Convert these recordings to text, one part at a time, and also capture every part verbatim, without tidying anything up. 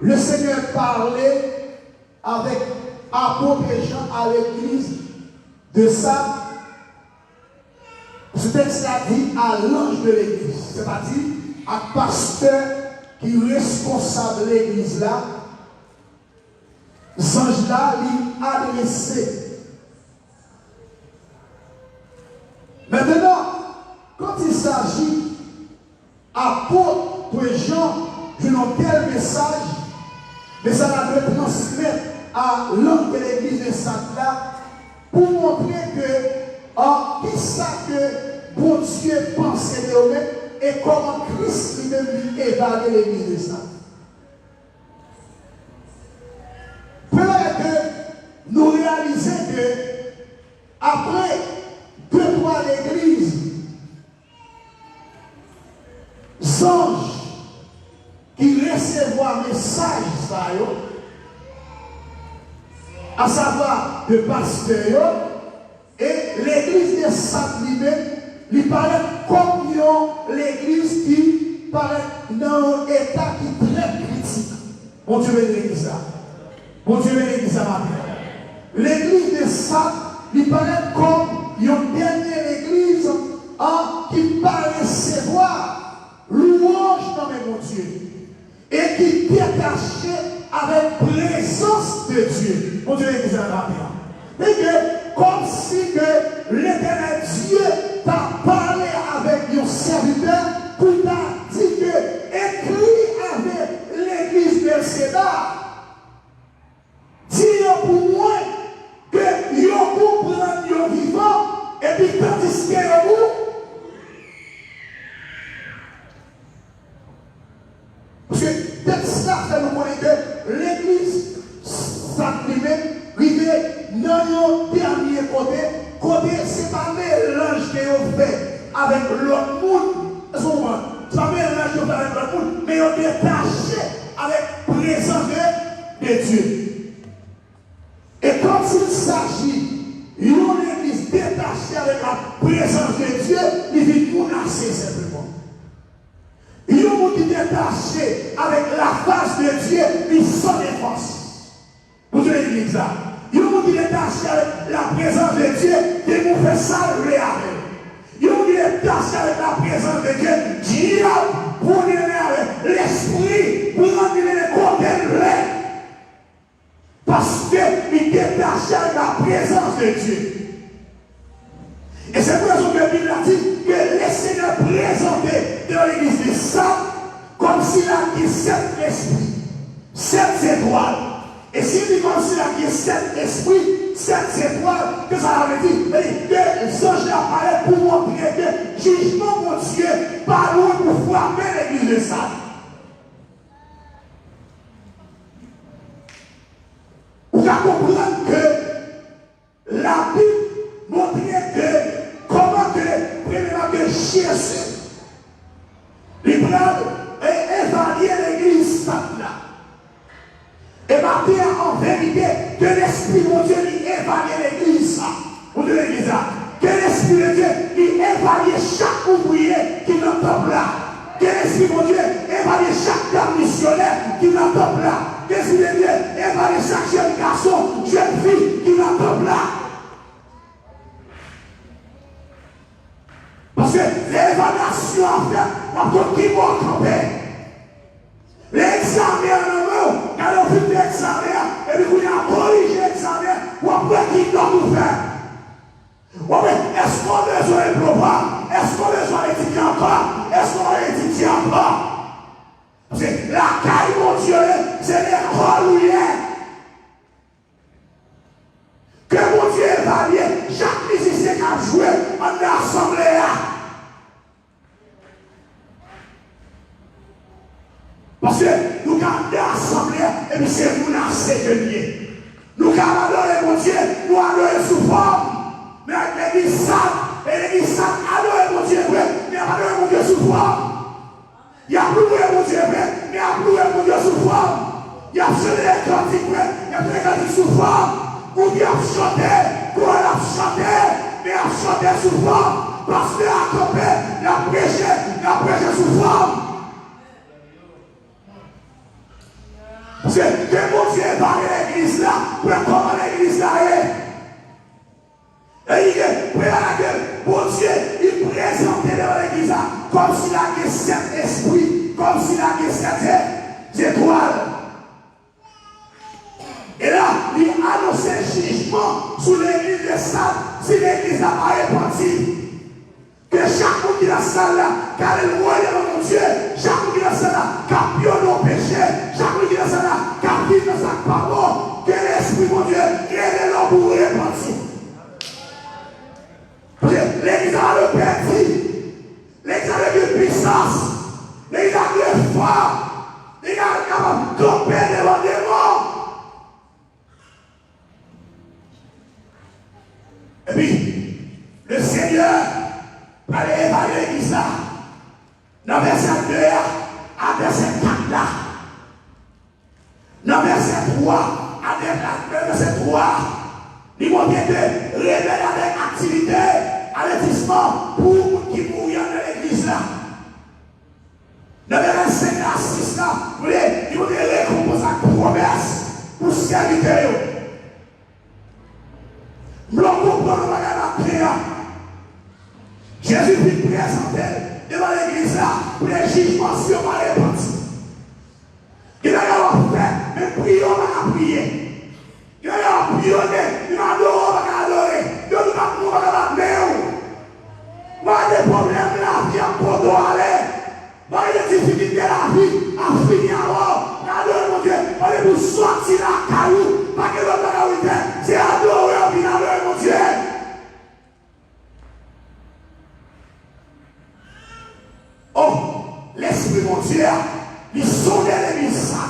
Le Seigneur parlait avec apôtre Jean à l'église de Sade. Ce texte-là dit à l'ange de l'église, c'est-à-dire à pasteur qui est responsable de l'église là, zanj la li adrese. Maintenant, quand il s'agit apôtre Jean jwenn yon tèl mesaj, mesaj la dwe transmèt a l'ange de l'église de Sade la pou montre ke an kisa ke Bondye panse de yo menm e kòman Kris li menm li evalye legliz de Sade. Premye bagay ke nou reyalize ke apre de twa legliz, zanj ki resevwa mesaj sa yo, asavwa de pastè yo, e legliz de Sade li menm, li parèt kòm yon legliz ki parèt nan yon eta ki trè kritik. Bondye beni legliz la. Bondye beni legliz la maten. Legliz de Sade, li parèt kòm yon dènye legliz an ki pa resevwa louwanj nan men Bondye e ki detache avèk prezans de Dye. Bondye beni legliz la maten. E ke kòmsi ke Letènèl Dye ta pale avèk yon sèvitè pou ta di ke ekri avèk legliz Belseda, di yo pou mwen ke yo konprann yo vivan, epi tandiske yo mou. Paske tèks la fè nou konnen ke legliz Sade li menm rive nan yon dènye kote, kote se pa melanj ke yo fè avèk lòt moun. Èske w konprann? Se pa melanj yo fè avèk lòt moun, men yo detache avèk prezans de, de Dye. Et quand il s'agit yon legliz detache avèk la prezans de Dye, li vin moun ase senpleman. Yon moun ki detache avèk la fas de Dye, li san defans. Bondye beni legliz la. Yon moun ki detache avèk la prezans de Dye, Dye pou fè sa l vle avè l. Yon moun ki detache avèk la prezans de Dye, dyab pran li mennen avè l. Lespri pran li mennen kote l vle. Paske li detache avèk la prezans de Dye. E se pou rezon ke Bib la di ke Lesenyè prezante devan legliz de Sade kòm sila ki gen sèt lespri, sèt zetwal. E si li di kòm sila ki gen sèt lespri, sèt zetwal, ke sa vle di? Vle di ke zanj la parèt pou montre ke jijman Bondye pa lwen pou frape legliz de Sade. Ou ka konprann ke Labib montre ke kòman ke premyèman ke Jezi li pral e, evalye legliz Sade la. E maten an, an verite, ke Lespri Bondye li evalye legliz sa. Bondye legliz la. Ke Lespri de Dye li evalye chak ouvriye ki nan tanp la. Ke Lespri Bondye evalye chak dam misyonè ki nan tanp la. Ke Lespri de Dye evalye chak jèn gason, jèn fi ki nan tanp la. Paske lè evalyasyon an fèt, w ap konn ki bò w kanpe. Lè egzamen an nan men w, gade w fin fè egzamen an, epi kounye a korije egzamen an, w ap wè ki nòt ou fè. W ap wè, èske w bezwen diplòm? Èske w bezwen etidye ankò? Èske w etidye ankò? Paske lakay Bondye, se lekòl ou ye. Ke Bondye evalye chak mizisyen k ap jwe anndan asanble a. Paske nou ka anndan asanble a, epi se moun ase ke n ye. Nou ka adore Bondye, nou adore sou fòm. Men legliz Sade, e legliz Sade adore Bondye vre, men y ap adore Bondye sou fòm. Y ap louwe Bondye vre, men y ap louwe Bondye sou fòm. Y ap chante de kantik vre, y ap chante kantik sou fòm. Gwoup y ap chante, kò y ap chante, men y ap chante sou fòm. Pastè a kanpe, l ap preche, l ap preche sou fòm. Paske ke Bondye epanye legliz la, pran kòman legliz la ye. E li gen premye bagay ke Bondye li prezante devan legliz la, kòmsi la gen sèt espri, kòmsi la gen sèt zetwal. E la, li anonse jijman sou legliz de Sad si legliz la pa repanti. Ke chak moun ki nan sal la, k ale lwen devan Bondye, chak moun ki nan sal la, k ap pyone nan peche, chak moun ki nan sal la, k ap viv nan sa k pa bon, ke Lespri Bondye rele nou pou repanti. Paske legliz la dwe pèdi, legliz la dwe gen pwisans, legliz la dwe fò, legliz la kapab kanpe devan demon. Epi, Lesenyè pral evalye legliz la nan vèsè de a a vèsè kat la. Nan vèsè twa a vèsè twa, li montre ke rebèl avèk aktivite avètisman pou moun ki mouri anndan legliz la. Nan vèsè senk a sis la, li montre rekonpans ak pwomès pou sèvitè yo. M vle w konprann yon bagay maten an. Jezi fin prezante l devan legliz la pou l jijman si yo pa repanti. Gen bagay w ap fè, men priye w pa ka priye. Gen bagay w ap pyone, men adore w pa ka adore. Gen tout ap moun w pa ka bat men w. Gade pwoblèm lavi ap pote w ale. Bay de difikilte lavi ap fini avè w. Adore Bondye. Pale pou sòti lakay ou. Pa gen lòt bagay ou fè. Se adore w vin adore Bondye. Oh, Lespri Bondye a, li sonde legliz sa.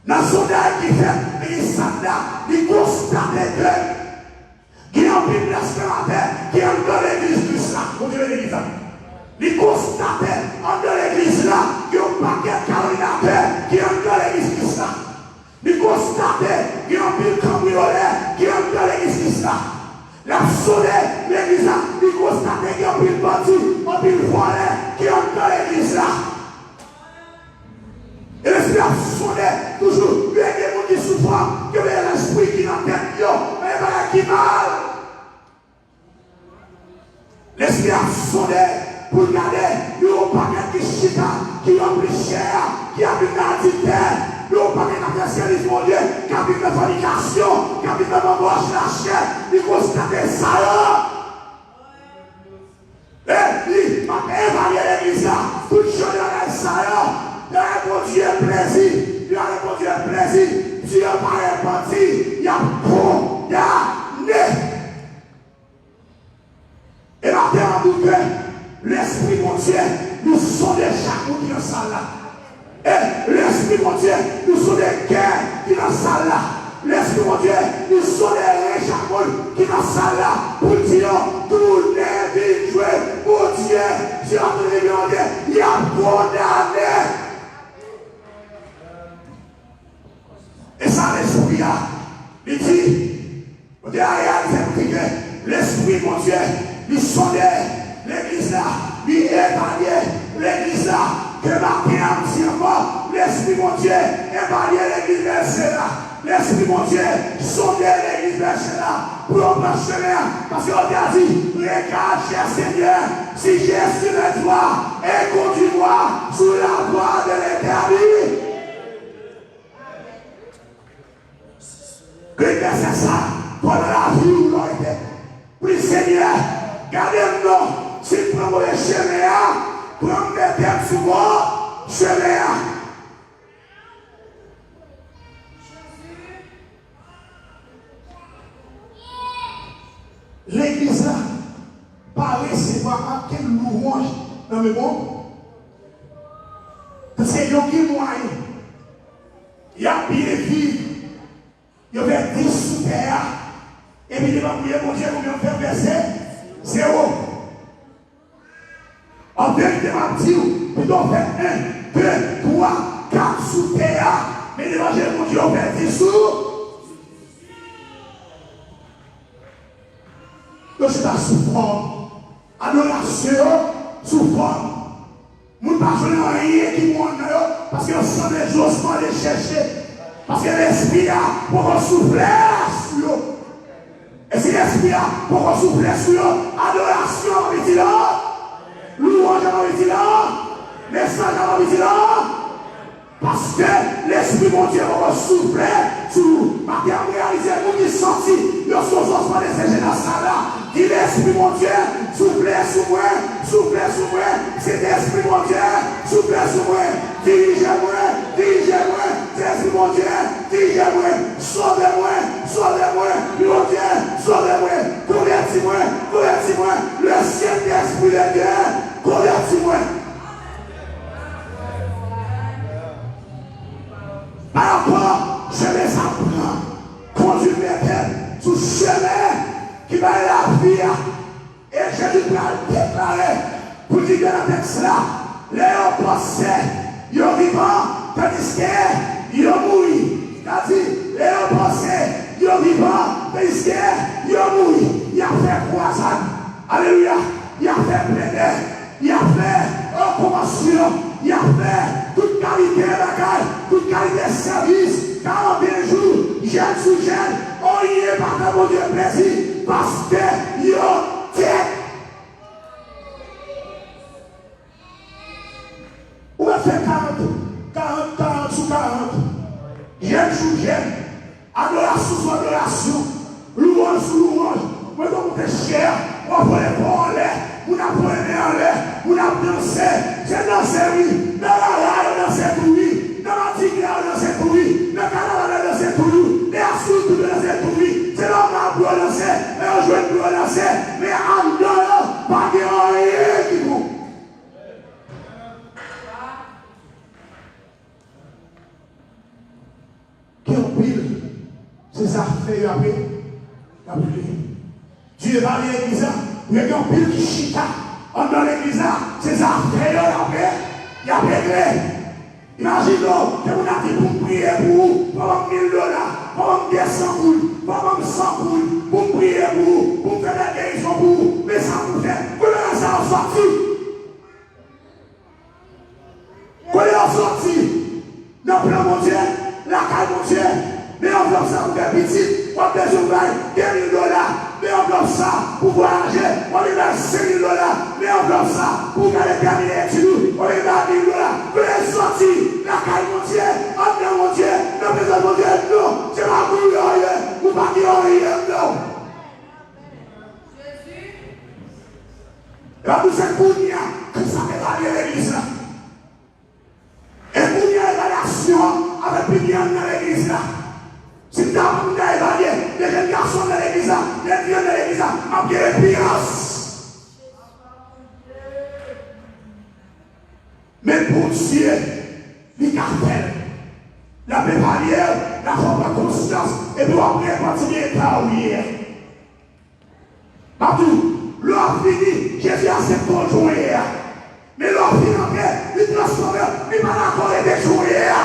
Nan sondaj ki fèt, legliz sa la, li konstate ke gen anpil blasfematè ki anndan legliz Kris la. Bondye beni legliz la. Li konstate anndan legliz la, gen yon pakèt kalkinatè ki anndan legliz Kris la. Li konstate gen anpil kanbriyolè ki anndan legliz Kris la. L ap sonde legliz la, li konstate gen anpil bandi, anpil vòlè ki anndan legliz la. E Lespri ap sonde toujou, gen de moun ki sou fòm, gen de lespri ki nan tèt yo, men bagay ki mal. Lespri ap sonde pou l gade yon pakèt ki chita, ki ranpli chè a, ki ap viv nan adiltè, yon pakèt k ap fè sèvis Bondye, k ap viv nan fònikasyon, k ap viv nan manbòch lachè, li konstate sa yo. E li ap evalye legliz la. Tout jan de bagay sa yo, yo fè Bondye plezi, yo fè Bondye plezi. Si yo pa repanti, y ap kondane. E maten an, nou ke Lespri Bondye, li sonde chak moun ki nan sal la. E Lespri Bondye, li sonde kè ki nan sal la. Lespri Bondye, li sonde ren chak moun ki nan sal la. Pou l di yo, tounen vin jwenn Bondye. Si yo tounen vin jwenn Bondye, y ap kondane. E sa Lespri a, li di, Bondye a reyalize pou li ke Lespri Bondye, li sonde legliz la, li evalye legliz la. Ke maten an, m di ankò, Lespri Bondye evalye legliz Bèlzè la. Lespri Bondye sonde legliz Bèlzè la pou yo pran chemen an. Paske yo te di, Regarde, cher Seigneur, si je suis le droit, et conduis-moi sur la voie de l'éternité. Gade vèsè sa, pandan lavi w lè w rete. Pri Senyè, gade m non, si m pran move chemen an, pran m mete m sou bon chemen an. Legliz la pa resevwa okenn louwanj nan men Bondye. Paske yo gen mwayen. Y ap byen viv. Yo fè dis sou tè a. Epi li pa priye Bondye konbyen yo fè, vèse zewo. An verite, m ap di w, pito w fè en, de, twa, kat sou tè a. Men devan je Bondye, yo fè dis sou. Yo chita sou fòm. Adorasyon yo sou fòm. Moun pa jwenn anyen ki bon anndan yo, paske yo sanble josman de chèche. Paske Lespri a poko soufle sou yo. E si Lespri a poko soufle sou yo, adorasyon ap iti la, louwanj ap iti la, mesaj ap iti la. Paske Lespri Bondye poko soufle sou ou. Maten ap reyalize moun ki santi yo sou zòs pale se jenès sa la. Di Lespri Bondye, soufle sou mwen, soufle sou mwen. Sentespri Bondye, soufle sou mwen. Dirije mwen, dirije mwen. Sentespri Bondye, dirije mwen. Sove mwen, sove mwen. Bondye, sove mwen. Konvèti mwen, konvèti mwen. Le Saint-Esprit de Dieu, konvèti mwen. Pa rapò chemen sa pran, kondui mete m sou chemen ki bay lavi a. E Jezi pral deklare pou li nan tèks la, lè yo panse yo vivan, tandiske yo mouri. Sa di, lè yo panse yo vivan, tandiske yo mouri. Y ap fè kwazad. Alelouya. Y ap fè plede. Y ap fè, o, konvansyon. Y ap fè tout kalite bagay, tout kalite sèvis, karanten jou, jèn sou jèn. Anyen pa fè Bondye plezi, paske yo tèt. Ou mèt fè karant, karant, karant sou karant. Jèn sou jèn. Adorasyon sou adorasyon. Louwanj sou louwanj. Mwen te monte chè a. W ap voye po anlè. Moun ap voye men anlè. Moun ap danse. Se danse wi. Nan rara yo danse tou wi. Nan madigra yo danse tou wi. Nan kanaval yo danse tou wi. Lè asou tou yo danse tou wi. Se nòmal pou yo danse. Lè yo jwenn pou yo danse. Men anndan yo, pa gen anyen ki bon. Gen anpil, se zafè yo ap, y ap regle. Dye evalye legliz la, men gen anpil ki chita anndan legliz la, se zafè yo y ap, y ap regle. Imajine w, ke moun ap di pou m priye pou ou, fò ban m mil dola, fò ban m de san goud, fò ban m san goud, pou m priye pou ou, pou m fè dè gerizon pou ou, men sa pou w fè, kote sa yo sòti? Kote yo sòti? Nan plan Bondye, lakay Bondye. Men anvlòp sa pou fè pitit, w ap bezwen bay de mil dola. Men anvlòp sa pou vwayaje, w ap bay senk mil dola. Men anvlòp sa pou gade tèmine etid ou, w ap bay mil dola. Kote yo sòti? Lakay Bondye, anndan Bondye, nan prezans Bondye. Non, se pa pou yo ye, ou pa gen anyen anndan w. Epi se kounye a, Kris ap evalye legliz la. E kounye a, evalyasyon an ap vin anndan legliz la. Si m ta, m ta evalye, de jèn gason anndan legliz la, de fi anndan legliz la, m ap gen repiyans. Men Bondye, li ka fè l. L ap evalye w, l ap fè w pran konsyans, epi w ap repanti de eta w ye a. M ap di w, lè w ap fini, Jezi aksepte w jan w ye a. Men lè w fin antre, li transfòme w, li pa dakò rete jan w ye a.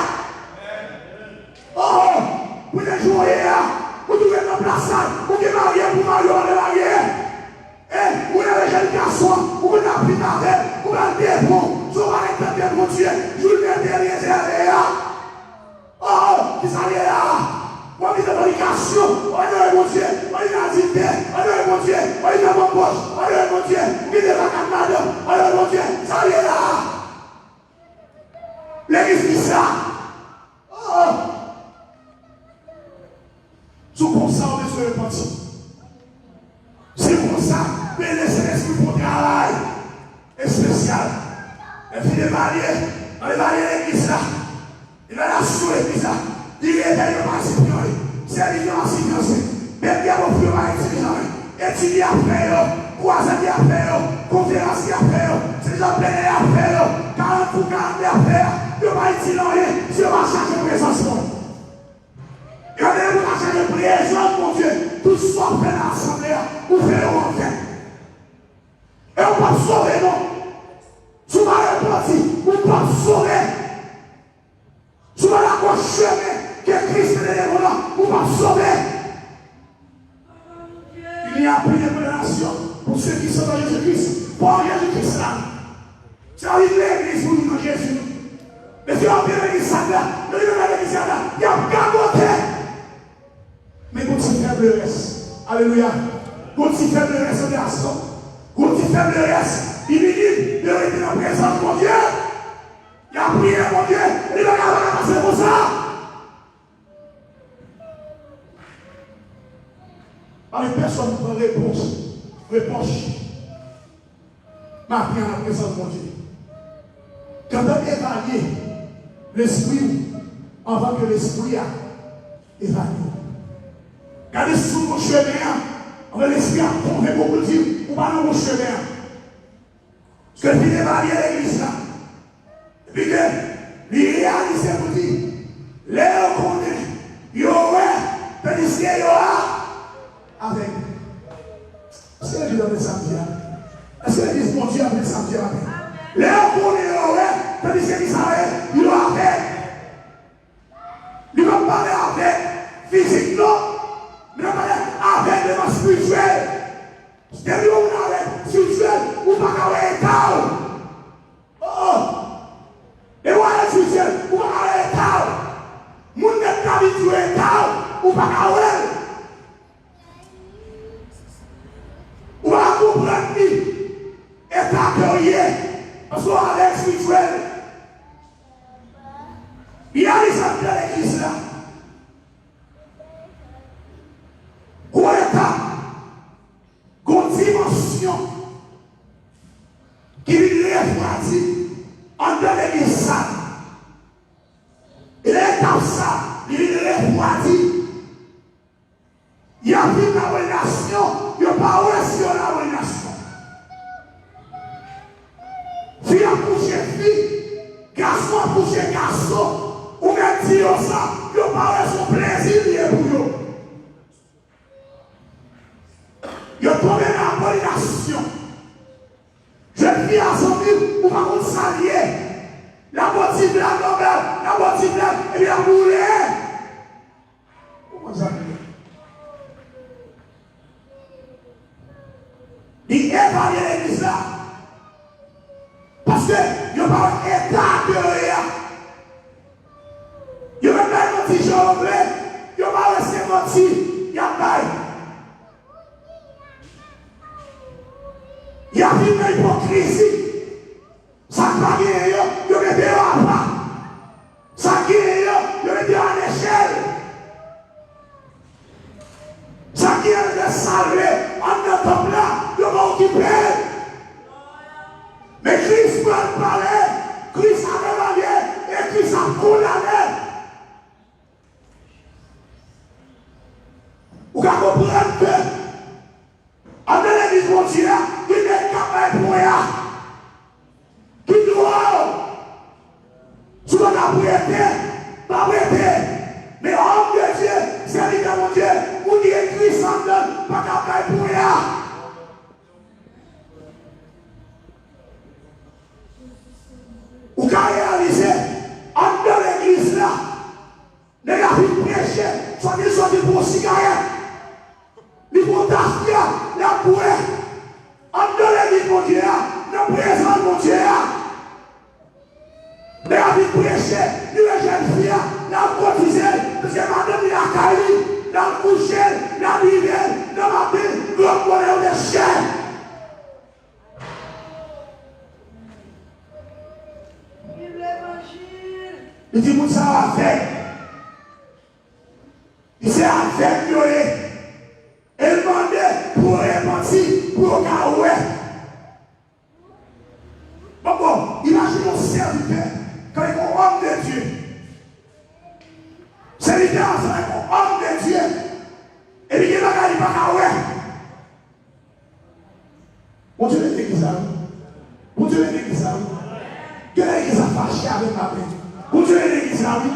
Oh, pou rete jan w ye a, ou tou ret nan plas la, ou gen marye pou marye w ale marye. E, ou rele jèn gason an, ou konn ap viv avè l, ou pral devan, si w pa ret tande Bondye, jou l mete rezève a. Oh, kisa l ye la a? W ap viv nan fònikasyon, w ap adore Bondye, w ap viv nan adiltè, w ap adore Bondye, w ap viv nan banbòch, w ap adore Bondye, ou gen de vakabon madanm, w ap adore Bondye, sa l ye la a? Legliz ki sa? Oh! Si w konsa, w bezwen repanti. Si w konsa, men Sentespri fè yon travay espesyal. Lè fin evalye, evalye legliz la. Evalyasyon legliz la. Li reveye yo pa siprann. Sèvis yo pa siprann. Bèt y ap ofri yo pa itilize anyen. Etid y ap fè yo, kwazad y ap fè yo, konferans y ap fè yo, se jan plede y ap fè yo, karant pou karant y ap fè a, yo pa itil anyen si yo pa chaje prezans mwen. Yo te pou ta chaje prezans Bondye, tout sa w fè nan asanble a, ou fè yo anvè. E ou p ap sove non. Si w pa repanti, ou p ap sove. Si w pa dakò chemen ke Kris mete devan w lan, ou p ap sove. Il n'y a plus de condamnation pour ceux qui sont en Jésus-Christ. Pou Jezikri la. Se Vin legliz pou nou nan Jezi, non. Mesye yo ap vin legliz sa la, yo vin nan legliz sa la, y ap gagote. Men gon ti fèblès. Alelouya. Gon ti fèblès an gason. Gon ti fèblès. Li vini, yo rete nan prezans Bondye. Y ap priye Bondye. Li pa ka pase konsa. Pa gen pèsonn ki pran repons, repons maten an nan prezans Bondye. Gentan evalye lespri w anvan ke lespri a evalye w. Gade si w nan bon chemen an anvan lespri a konvenk ou pou l di w ou pa nan bon chemen an. Ke l fin evalye legliz la. Epi ke li reyalize pou di, lè yo konnen, yo wè, tandiske yo a avèg. Èske legliz la vle sa m di a? Èske legliz Bondye a vle sa m di a maten? Lè yo konnen, yo wè, tandiske ki sa ye, yo avèg. Li pa pale avèg fizik, non. Li pa pale avèg de espirityèl. Depi yon moun avèg espirityèl, ou pa ka wè eta w. Oh, oh. Depi w avèg espirityèl, ou pa ka wè eta w. Moun nèt la vin sou eta w, ou pa ka wè l. Ou pa ka konprann li. Eta ke w ye, paske w avèg espirityèl. Li analize anndan legliz la. Gon etap, gon dimansyon ki vin refwadi anndan legliz sa. E etap sa, li vin refwadi. Y ap viv labominasyon, yo pa wè si yo labominasyon. Fi ap kouche fi, gason ap kouche gason, ou mèt di yo sa, yo pa wè se yon plezi li ye pou yo. Yo tonbe nan abominasyon. Jèn fi a, zanmi, ou pa konn sa l ye. L ap ba w ti blag, l ap ba w ti blag, epi l ap boule. Ou konn sa l ye. Li evalye legliz la. Paske yo pa wè eta ke yo ye a. Yo mèt bay manti jan yo vle, yo pa wè se manti y ap bay. Y ap viv nan ipokrizi. Sa k pa genyen yo, yo mete yo apa. Sa k genyen yo, yo mete yo an echèl. Sa k genyen yo salve anndan tanp la, yo pa okipe l. Men Kris pral pale, Kris ap evalye, e Kris ap kondane. Ou ka konprann ke anndan legliz Bondye a, gen nèg k ap bay ponya. Ki dwòl! Si w pa ka prete, pa prete. Men òm de Dye, sèvitè Bondye, moun ki gen Kris anndan l, pa ka bay ponya. Ou ka reyalize, anndan legliz la, nèg la fin preche, sòti, sòti pou yon sigarèt. Li pran tafya, l ap bwè. Anndan legliz Bondye a, nan prezans Bondye a. Nèg la fin preche, li wè jèn fi a, l ap kotize l, paske madanm li lakay li, l al kouche l, l al rive l, nan maten, granm bonè yo te chè. Li di moun sa yo avèg. Li se avèg yo ye. E l mande pou yo repanti, pou yo ka wè. Bon, bon, imajine yon sèvitè, tankou yon òm de Dye. Sèvitè a se yon òm de Dye. Epi gen bagay li pa ka wè. Bondye beni legliz la, wi. Bondye beni legliz la, wi. Gen legliz la fache avè m maten. Bondye beni legliz la, wi.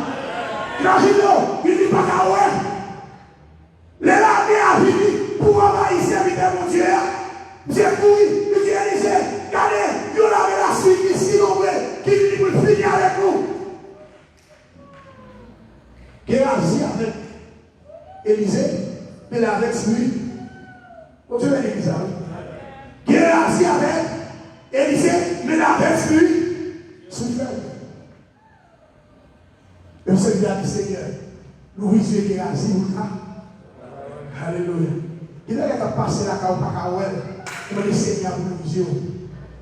Imajine w, li di pa ka wè. Lè lame a vini pou anvayi sèvitè Bondye a, misye kouri, li di Elize, gade, yon lame lespri ki si nonbre, ki vini pou l fini avèk nou. Geyazi avèk Elize, men l avèk espri. Bondye beni legliz la, wi. Geyazi avèk Elize, men l avèk espri. Yo sèvi a di Senyè, louvri zye Geyazi pou l ka. Alelouya. Gen bagay k ap pase lakay ou pa ka wè l. Ou mande Senyè a pou louvri zye w.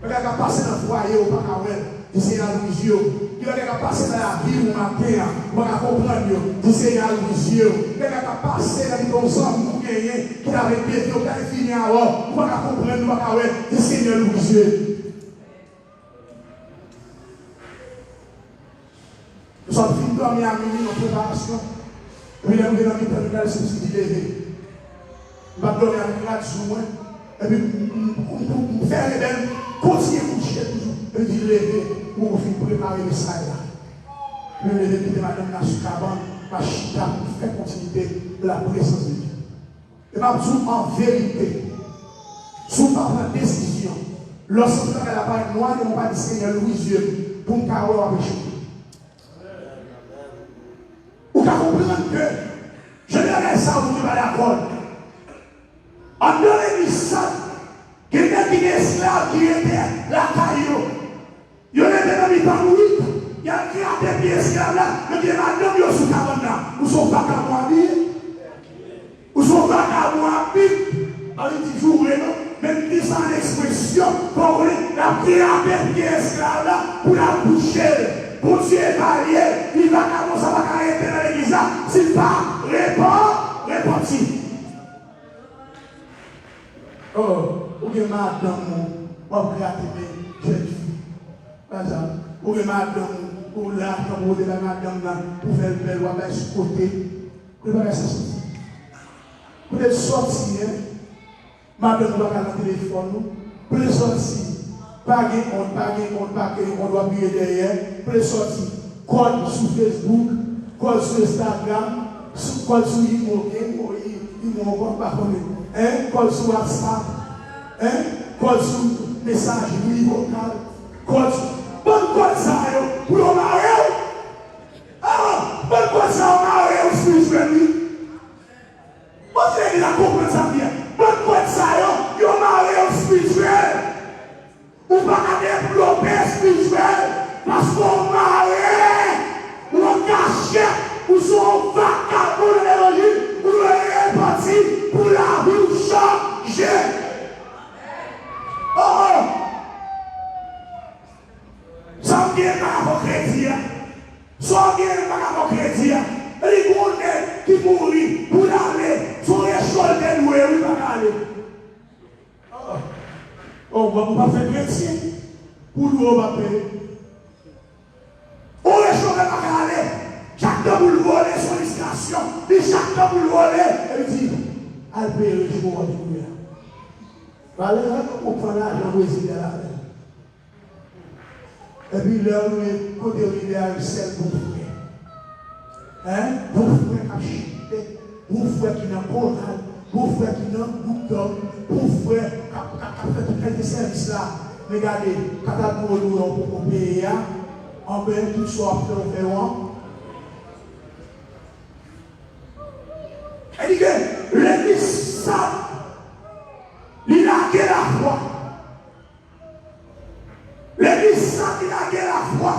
Bagay k ap pase nan fwaye ou pa ka wè l. Di Senyè a louvri zye w. Gen bagay k ap pase nan lavi ou maten an. Ou pa ka konprann yo. Di Senyè a louvri zye w. Gen bagay k ap pase nan mitan yon zanmi ou genyen ki ta vle devye ou, ki ta vle fini avè w. Ou pa ka konprann, ou pa ka wè. Di Senyè louvri zye w. Nou sot fin dòmi a mini nan preparasyon. Epi lè nou vin nan mitan, nou gade sou di leve. M pa t dòmi ak rad sou mwen. Epi m, m, m, m, m fè rebèl, m kontinye kouche toujou. Epi di leve, pou mwen fin prepare mesay la. Epi m leve, m kite madanm nan sou kabann, m al chita pou m fè kontinite de la prezans de Dye. E m ap di w an verite, si w pa pran desizyon, lè w santi bagay la parèt nwa devan w, pa di, Senyè, louvri zye m pou m ka wè w ap echwe. Ou ka konprann ke jan de bagay sa yo, Bondye pa dakò l. Anndan legliz sa, gen nèg ki gen esklav ki rete lakay yo. Yo rete nan mitan nwit, y al grape pye esklav la, yo kite madanm yo sou kabann nan. Ou se yon vakabon abiye. Ou se yon vakabon abiye. Pa vin di joure non, men m di sa an ekspresyon, fò w konnen, l ap grape pye esklav la pou l al kouche l. Bondye evalye l, li vakabon sa pa ka rete nan legliz la, si l pa repan-, repanti. Oh, ou gen madanm ou, w ap grate men jèn fi. Pa egzanp, ou gen madanm ou, ou la, tankou ou te bay madanm nan, pou fè l bèl, w ap bay sou kote. Kote bagay sa soti? Kote l soti, en? Madanm ou pa ka nan telefòn ou. Kote l soti? Pa gen ont, pa gen ont, pa gen ont, w ap vire dèyè. Kote l soti? Kòd sou Facebook, kòd sou Instagram, sou, kòd sou Imo, gen Imo, I-, Imo ankò, m pa konnen. En? Kòd sou WhatsApp, en? Kòd sou mesajri vokal, kòd sou, bann kòd sa yo, pou yo mare w. Ah, bann kòd sa yo mare w espirityèl, wi. Bon, si legliz la konprann sa m di a. Bann kòd sa yo, yo mare w espirityèl. Ou pa ka devlope espirityèl paske w mare, ou an kachèt, ou se yon vakabon nan levanjil, ou dwe repanti pou lavi w chanje. Oh, oh. Sa w genyen pa rapò kredi a. Sa w genyen pa rapò kredi a. Li gen yon nèg ki mouri pou l ale, se yon recho l te lwe, wi, pa ka ale. Oh, oh, bon, ou pa fè kretyen. Pou lwe ou pa peye. Yon recho l pa ka ale. Chak tan pou l vole, se yon distraksyon. Li chak tan pou l vole, e li di, al peye recho w an kounye a. Valè, ou pran lajan Brezil la avè l. Epi lè w rive kote w rive a, sèl bon frè. Hein? Bon frè k ap chante, bon frè ki nan koral, bon frè ki nan gwoup dòm, bon frè k ap, k ap, k ap fè tout kalite sèvis la. Men gade, katadwo nou an poko peye a, anben tout sa w ap fè, w fè yo an. Èske legliz sa, li lage lafwa? Legliz sa ki lage lafwa,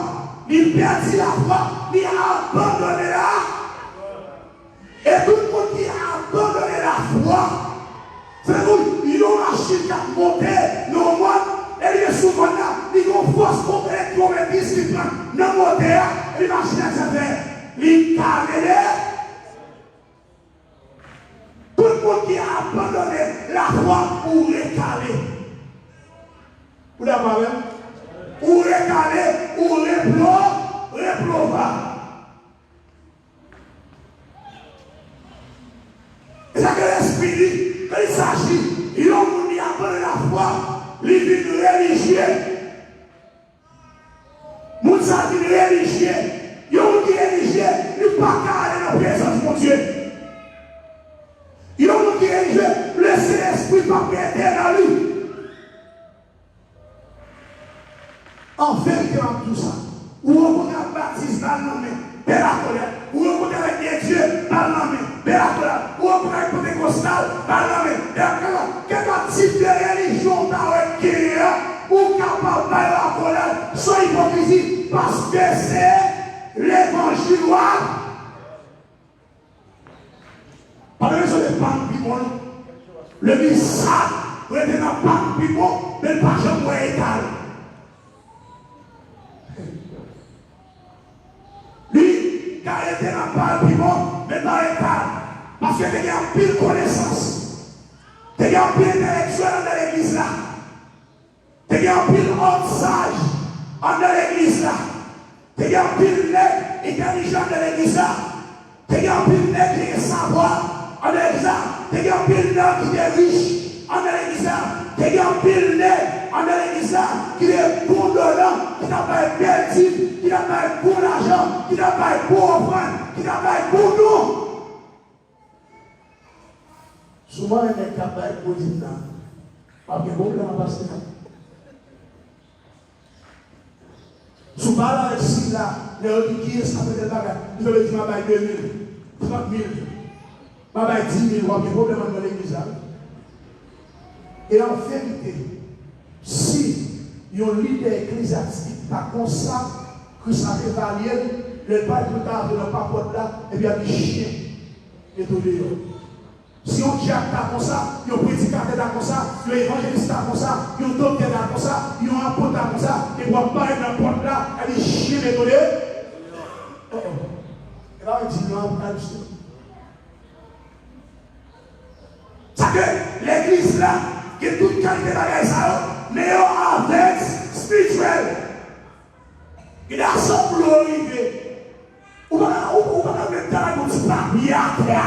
li pèdi lafwa, li abandone la. E tout moun ki abandone lafwa, se tankou yon machin k ap monte nan yon mòn, e li sou mòn nan, li gen yon fòs elektwomotriz ki pran nan motè a, epi machin nan fè, li kale. Tout moun ki abandone lafwa, ou rekale. Ou dakò avè m? Ou rekale, ou replo-, replova. E sa ke lespri di, kan il s'agit yon moun li abandone lafwa, li vin relijye. Moun sa vin relijye. Yon moun ki relijye, li pa ka ale nan prezans Bondye. Yon moun ki relijye, Lesentespri p ap rete nan li. An verite, m ap di w sa. Ou rankontre ak batis, ba l nan men, bèl akolad. Ou rankontre avèk Byen Dye, ba l nan men, bèl akolad. Ou rankontre avèk Pantekostal, ba l nan men, bèl akolad. Kèlkeswa tip de relijyon w ta wè k genyen an, ou kapab ba yo akolad san ipokrizi, paske se Pa gen rezon de pa pi bon, non. Legliz sa rete nan pa pi bon, men l pa janm wè eta l. Li ka rete nan pa pi bon, men l pa wè eta l. Paske te gen anpil konesans. Te gen anpil entelektyèl anndan legliz la. Te gen anpil òm saj anndan legliz la. Te gen anpil nèg entèlijan anndan legliz la. Te gen anpil nèg ki te gen savwa anndan legliz la. Te gen anpil nèg ki te rich anndan legliz la. Te gen anpil nèg anndan legliz la ki te bon donan, ki t ap bay bèl dim, ki t ap bay bon lajan, ki t ap bay bon ofrann, ki t ap bay bon don. Si w pa renmen nèg k ap bay gwo dim nan, w ap gen pwoblèm ak pastè a. Si w pale avèk Sila, lè yo di kiyès k ap fè tèl bagay, li tonbe di m ap bay de mil, trant mil, m ap bay di mil, w ap gen pwoblèm anndan legliz la wi. E an verite, si yon lidè eklezyastik ta konsa, Kris ap evalye l, lè l pral pou l ta antre nan papòt la, epi y ap di chen, mete w deyò. Si yon dyak ta konsa, yon predikatè ta konsa, yon evanjelis ta konsa, yon doktè ta konsa, yon apot ta konsa, epi w ap parèt nan pòt la, epi chen mete w deyò. Oh, oh. E pa yon di non, Apokalis tou. Sa ke legliz la gen tout kalite bagay sa yo, men yo avèg espirityèl. Gen de asanble yo rive. Ou pa ka, ou, ou pa ka menm travay pou ti papye atè a.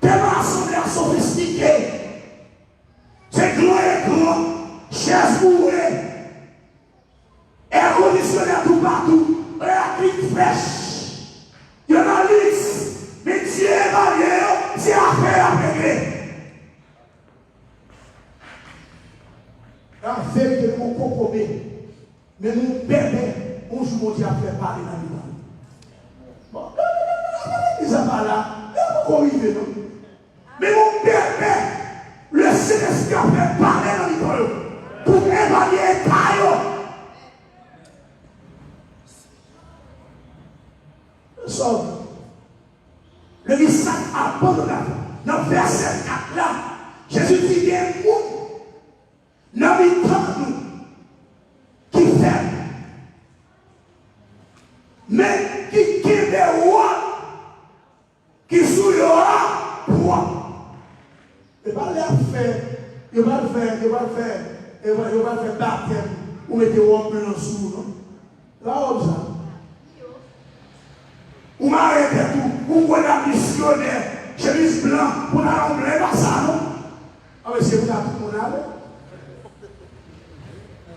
Tèlman asanble a sofistike. Se gran ekran, chèz boure, èkondisyonè toupatou, laklik frèch. Yo nan liks, men Dye evalye yo, se afè y ap regle. An verite, men yon kokobe, men yon bèbè, yon jou Bondye ap fè pale nan mitan yo. Bon, legliz la pa la, yo poko rive non. Men yon bèbè, Lesentespri ap fè pale nan mitan yo pou evalye eta yo. Sòm. Legliz sa abandonab. Nan vèsè kat la, Jezi di gen moun nan mitan nou ki fèb, men ki kenbe wòl ki sou yo a pwòp. E pa lè y ap fè, yo pral fè, yo pral fè, yo pral, yo pral fè batèm, ou mete wòb blan sou ou, non. E pa wòb sa. Ou mare tèt ou, ou kwè nan misyonè, chemiz blan, pantalon blan, e pa sa, non. A, mesye, pou ta tout moun ale.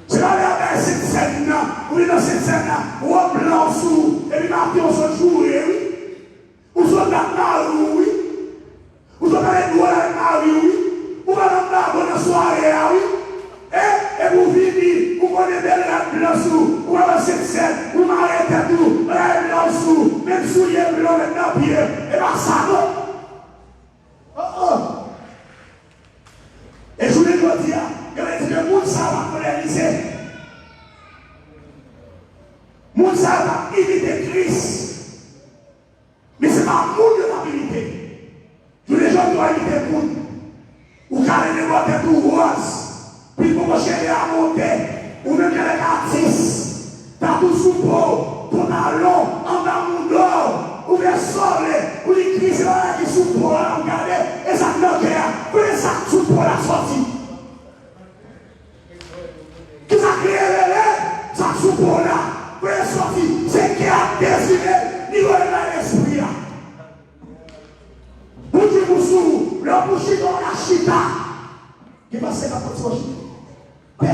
Se pa lè y ap bay sentsèn nan, ou vin nan sentsèn nan, wòb blan sou ou, epi maten w sot joure, wi. Ou sot bat mari w, wi. Ou sot ale dwòl avèk mari w, wi. Ou pa nan babò nan sware a, wi. E, epi w vini, ou konnen bèl rad blan sou ou, ou pa pran sentsèn, ou mare tèt ou, rad blan sou ou, menm soulye blan w met nan pye w. E pa sa, non. Oh, oh. E jounen jodi a, yo vle di ke moun sa yo pa modènize. Moun sa yo pa imite Kris. Men se pa moun yo t ap imite. Jounen jodi a, w imite moun. Ou kale nenpòt tèt ou wòz, pil poko cheve a monte, ou menm jan nèg atis, tatou sou po w, pantalon, anba mouda w, ou fè sa w vle, ou di Kris se bagay ki sou po a, ou gade, e sa k nan kè a, kote sa k sou po la sòti? Kisa k revele sa k sou po w la? Kote l sòti? Se kè a k dezire l, li voye nan lespri a. Ou di pou sou, lè w pou chita, w ka chita. Gen pastè k ap pran ti manje. Pè.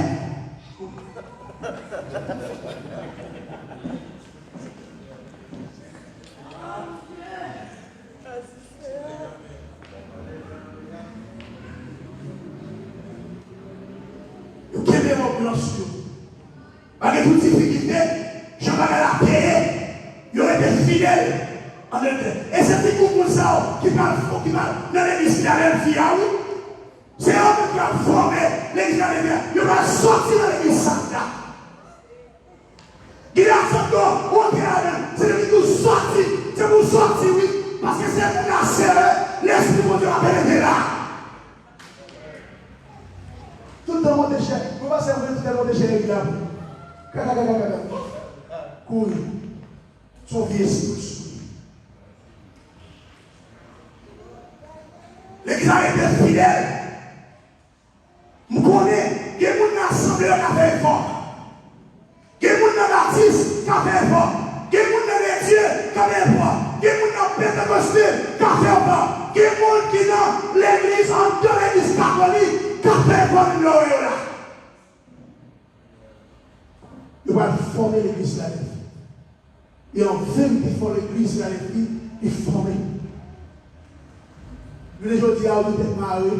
Yo kenbe wòb blan sou yo. Malgre tout difikilte, jan bagay la te ye, yo rete fidèl anndan legliz. E se ti gwoup moun sa yo ki pral fon, ki pral nan legliz Filadelfi a, wi. Se yo menm ki pral fòme legliz Filadelfi a. Yo pral sòti nan legliz sal la. Gilyad Santo, w antre ladan l. Se li Wi, paske se moun nan sere, Lespri Bondye va penetre la. Tout tan monte chè, mwen panse mwen tout tan monte chè epi la. Kaka, kaka, kaka. Kouri. Se yon vye espri sou li. Legliz la rete fidèl. M konnen gen moun nan asanble yo ka fè efò. Gen moun nan batis ka fè efò. Gen moun nan Letye ka fè efò. Gen moun nan Pantekoste ka fè efò. Gen moun ki nan legliz, anndan legliz katolik, ka fè efò menm lè w wè yo la. Yo pral fòme legliz Filadèlfi. E an verite, fò legliz Filadèlfi li fòme. Jounen jodi a, yo tou tèt mare.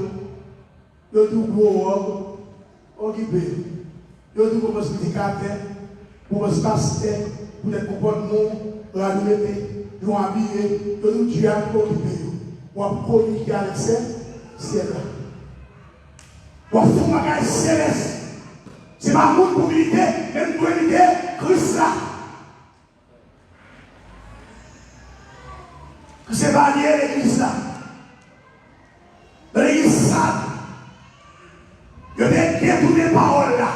Yo di w gwo wòb, okipe yo. Yo di w konpòs predikatè, konpòs pastè, poutèt konpòtman w, rad ou mete, jan w abiye, yo di w dyak, okipe yo. W ap kominike avèk sè, syèl la. W ap fè yon bagay selès. Se pa moun pou milite, men nou dwe milite Kris la. Ki se palye legliz la. Nan legliz Sad, yo te detounen pawòl la.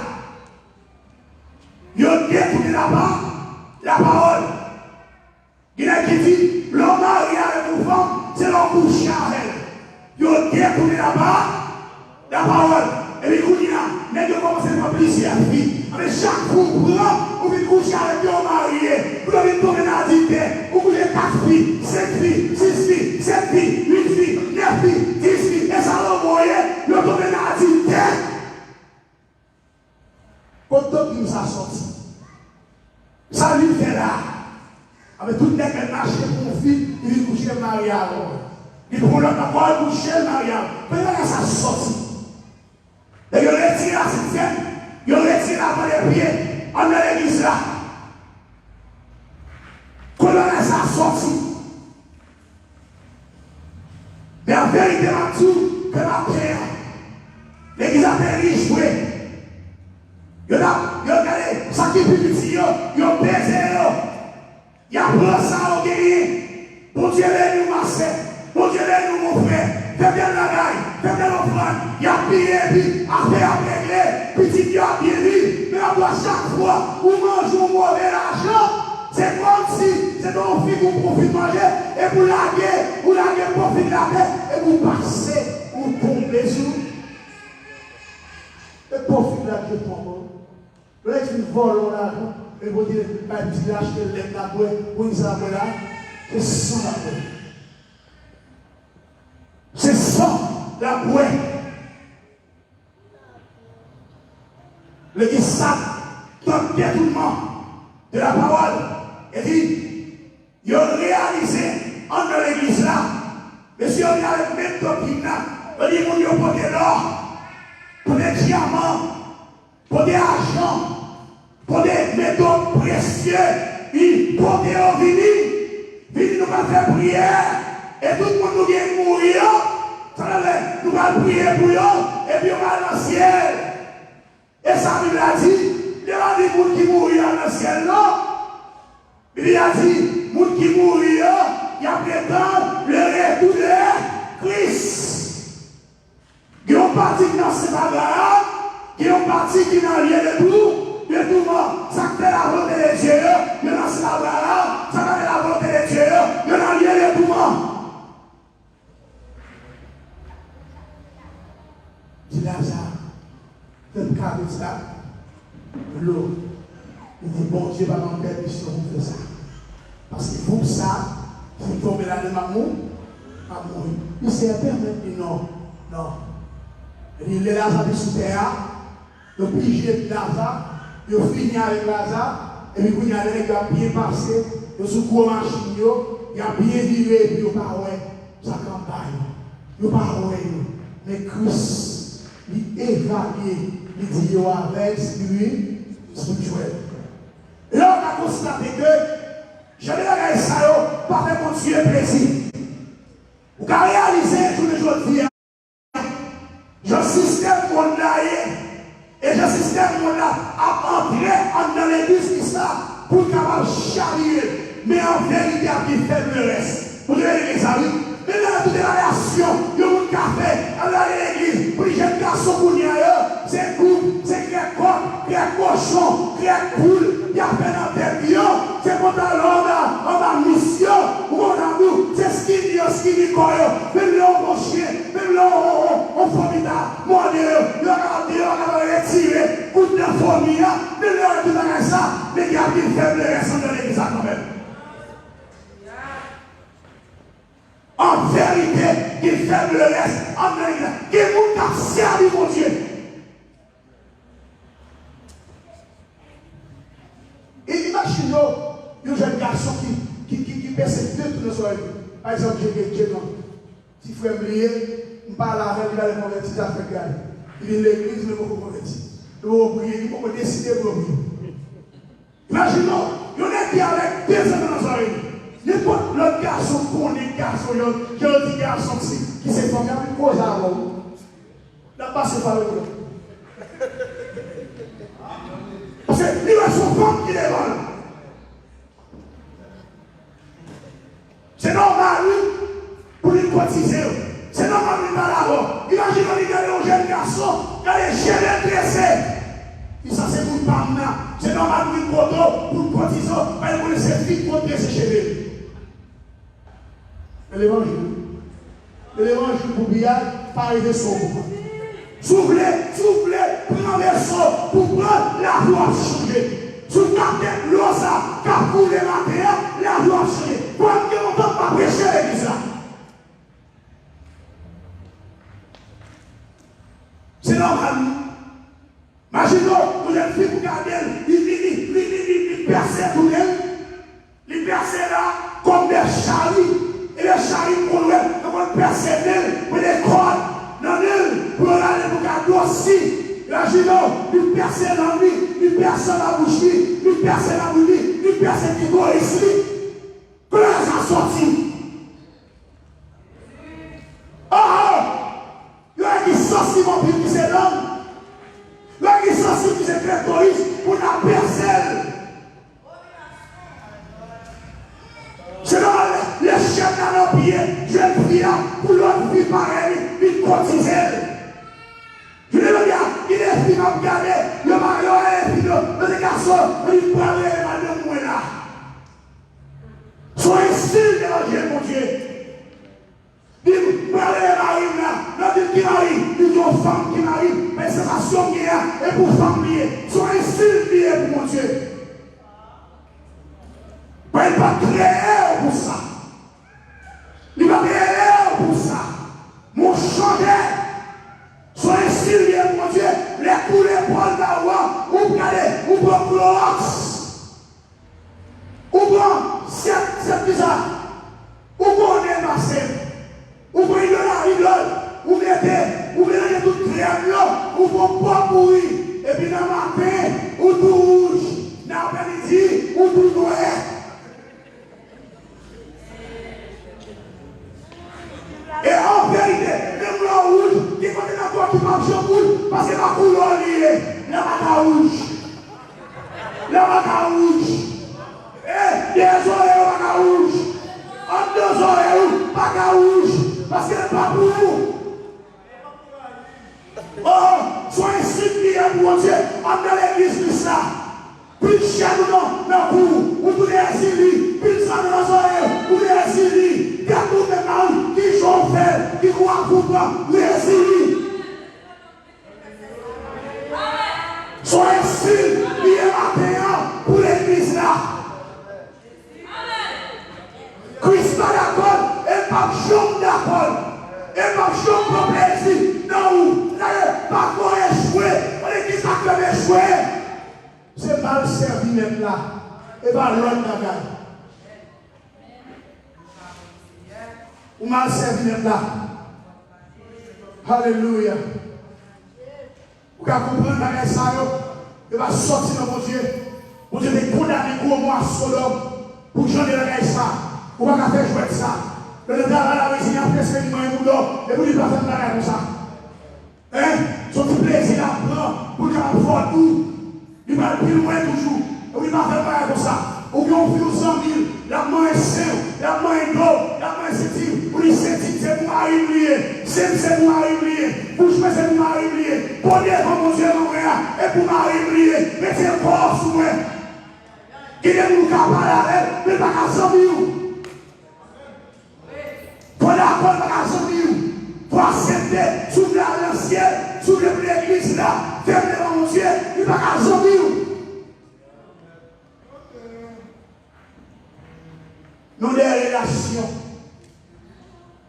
Yo detounen lapa, lapawòl. Gen nèg ki di, lè w marye avèk yon fanm, se lè w kouche avè l. Yo detounen lapa, lapawòl. Epi kounye a, nèg yo kòmanse pran plizyè fi. Anben, chak fi w pran, ou vin kouche avèk yo, w marye. Pou yo vin tonbe nan adiltè. Ou kouche kat fi, senk fi, sis fi, sèt fi, uit fi, nèf fi, dis fi. E sa lanmò ye, yo tonbe nan adiltè. Kot doktrin sa sòti? Sa l vin fè la? Anben, tout nèg mèt mache pou yon fi, li vin kouche, l marye avè w. Li pran lòt ankò, l kouche, l marye avè w. Kote bagay sa sòti? Nèg yo retire lasentsèn, yo retire lavan de pye anndan legliz la. Kote bagay sa sòti? Men an verite, m ap di w, ke maten an, legliz la te rijwe. Yo t ap, yo gade sa ki pi piti yo, yo peze yo. Y ap pran sa yo genyen. Bondye beni w, ma sè. Bondye beni w, mon frè. Fè tèl bagay, fè tèl ofrann. Y ap piye, epi afè y ap regle. Pitit yo ap byen viv. Men w ap wè chak fwa ou manje yon move lajan, se kòmsi se te yon fig ou pran, ou fin manje, epi w lage, ou lage po fig la atè, epi w pase, ou tonbe sou. E po fig la ki pran, bon. Lè l fin vòlè w lajan, e pote bay pitit la, achte lèt la bwè, pou li sa bwè la, se san la bwè. Se san la bwè. Legliz sa tann detounman de la pawòl. Epi, yo reyalize anndan legliz la, mesye yo vin avèk menm doktrin nan. Yo di moun yo pote lò, pote dyaman, pote ajan, pote meto presye, li pote yo vini. Vini, nou pral fè priyè. E tout moun nou gen mouri yo, sa vle di nou pral priye pou yo, epi yo pral nan syèl. E sa Bib la di, li pa di moun ki mouri al nan syèl, non. Bib la di, moun ki mouri yo, y ap retann le retour de Christ. Gen yon pati ki nan Sent Abraham, gen yon pati ki nan lye de tou, de tourment. Sa k fè la volonte de Dye yo, yo nan Sent Abraham. Sa k pa fè la volonte de Dye yo, yo nan lye de tourment. Di Laza, fè m kado sa, dlo. Li di, Bondye pa ban m pèmisyon pou m fè sa. Paske gwoup sa, si m tonbe ladan l, m ap mou-, m ap mouri. Misye pèmèt li, non, non. Li, lè Laza te sou tè a, yo pije Laza, yo fini avèk Laza, epi kounye a, lè nèg yo ap byen pase, yo sou gwo machin yo, y ap byen vire, epi yo pa wè sa k anba yo. Yo pa wè yo. Men Kris, li evalye, li di yo avèg, espiri-, espirityèl. E la, w ka konstate ke jan de bagay sa yo pa fè Bondye plezi. Ou ka reyalize jounen jodi a, jan sistèm monn la ye, e jan sistèm monn la ap antre anndan legliz Kris la pou l kapab chavire. Men an verite, ap gen fèb le rès. Legliz la, wi. Men lè yo tout relasyon yon moun ka fè, al lage legliz, pou li jèn gason kounye a yo, se gwoup, se krèk kòk, krèk kochon, krèk poul, y ap fè nan tèt yo, se pantalon anba, anba mis yo, ou konprann ou, se skinny yo, skinny kò yo, menm lè yon bon chen, menm lè yon, yon, yon, yon fanmi ta mòde yo, yo kapab, yo kapab retire kout nan fanmi a, menm lè yo tout bagay sa, men gen anpil fèblès anndan legliz la kanmenm. An verite, gen fèblès anndan legliz la. Gen moun k ap sèvi Bondye. E imajine w, yon jèn gason ki, ki, ki, ki pèse de tou nan zòrèy li. Pa egzanp, Dje, Dje, Dje, non. Ti frè m li ye, m pale avè l, li pa vle konvèti, zafè gay. Li vin legliz, men li poko konvèti. Li poko priye, li poko deside pou l priye. Imajine w, yon nèg ki avèk de zannanm nan zòrèy li. Nenpòt lòt gason konnen gason yo, jan yo di gason ki, ki se fanm, y ap vin koze avè w. L ap pase pa yo. Paske li wè se yon fanm ki devan l. Se nòmal, wi, pou li kotize w. Se nòmal pou li pale avè w. Imajine w, li gade yon jèn gason, gade cheve l trese. Li sanse moun pa m nan. Se nòmal pou li kote w, pou l kotize w, paske li konnen se fi k kote se cheve l. Men levanjil. Levanjil pou piyay, pa rete sou ou. Si w vle, si w vle pran leson pou pran, lavi w ap chanje. Si w kapte dlo sa k ap koule maten an, lavi w ap chanje. Kòm gen lontan m pa preche legliz la. Se nòmal, wi. Imajine w, yon jèn fi pou gade l, li, li, li pèse tounen l. Li pèse la kòm de chari. E de chari pou l wè, yo konn pèse nen l, mete kòd nan nen l, pou yo rale pou gade osi. Imajine w, li pèse nan li, li pèse nan bouch li, li pèse nan bouch li, li pèse klitoris li. Kote sa soti? Oh! Yo wè ki sansib anpil ki se lang. Yo wè ki sansib ki se klitoris pou n ap pèse l. Se nòmal, lè chèn nan nan pye jèn fi a, pou lòt fi parèy li, li kotize l. Jounen jodi a, gen de fi m ap gade, yo pa, yo wè fi yo, yo se gason, yo di pral rele madanm mwen la. Se yon enstil devan je Bondye. Li pral rele mari m la, lè w di l ki mari, li di yon fanm ki mari m, men sansasyon m gen an, e pou fanm li ye. Se yon enstil li ye pou Bondye. Men li pa t kreye w pou sa. Li pa t kreye w pou sa. Men w chanje. Se yon enstil li ye pou Bondye. Lè koule pòl ba ou an, ou gade, ou pran klowòks. Ou pran sèt, sèt kisa? Ou konnen pase. Ou pran idòl a idòl. Ou mete, ou melanje tout krèm yo. Ou pran pòt pouri. Epi nan maten, ou tou wouj. Nan aprèmidi, ou tou nwè. E an verite, menm lè w wouj, gen kote nan kò w ki p ap janm wouj, paske pa koulè w li ye. Lè pa ka wouj. Lè pa ka wouj. E, dèyè zòrèy ou pa ka wouj. Anndan zòrèy ou pa ka wouj. Paske l pa pou ou. Oh, se yon ensilte pou Bondye. Anndan legliz Kris la. Pil chèn ou nan, nan kou, ou tou dèyè Zili. Pil zannanm nan zòrèy, ou dèyè Zili. Gad ou menm la, wi, kijan w fè l, ki kou w ap fout pran, ou dèyè Zili. Se yon ensilte li ye maten an pou legliz la. Kris pa dakò l, e l p ap janm dakò l. E l p ap janm pran plezi nan ou. Dayè, pa fè w echwe. Konnen kisa k fè m echwe? Se mal sèvi Mèt la, e pa lòt bagay. Ou mal sèvi Mèt la. Alelouya. Ou ka konprann bagay sa yo, yo pa sòti nan Bondye. Bondye te kondane gwo mò a Sodòm pou jan de bagay sa. Ou pa ka fè jwèt sa. Lè w travay la, vizin ap fè sèvi manyen bouda w, epi li pa fè bagay konsa. Hein? Se yon ti plezi l ap pran pou l kapab fè w dou. Li pral pi lwen toujou. Epi li pa fè bagay konsa. Ou gen yon fi w zanmi l, l ap manyen sen w, l ap manyen do w, l ap manyen Se, se pou mari m li ye. Bouch mwen se pou mari m li ye. Pran devan Bondye nan mwen an, e pou mari m li ye. Mete kò w sou mwen. Gen de moun ou ka pale avè l, men l pa ka zanmi w. Fò w dakò, l pa ka zanmi w. Fò w aksepte, si w vle al nan syèl, si w vle pou legliz la, fèm devan Bondye, li pa ka zanmi w. Nou dèyè relasyon.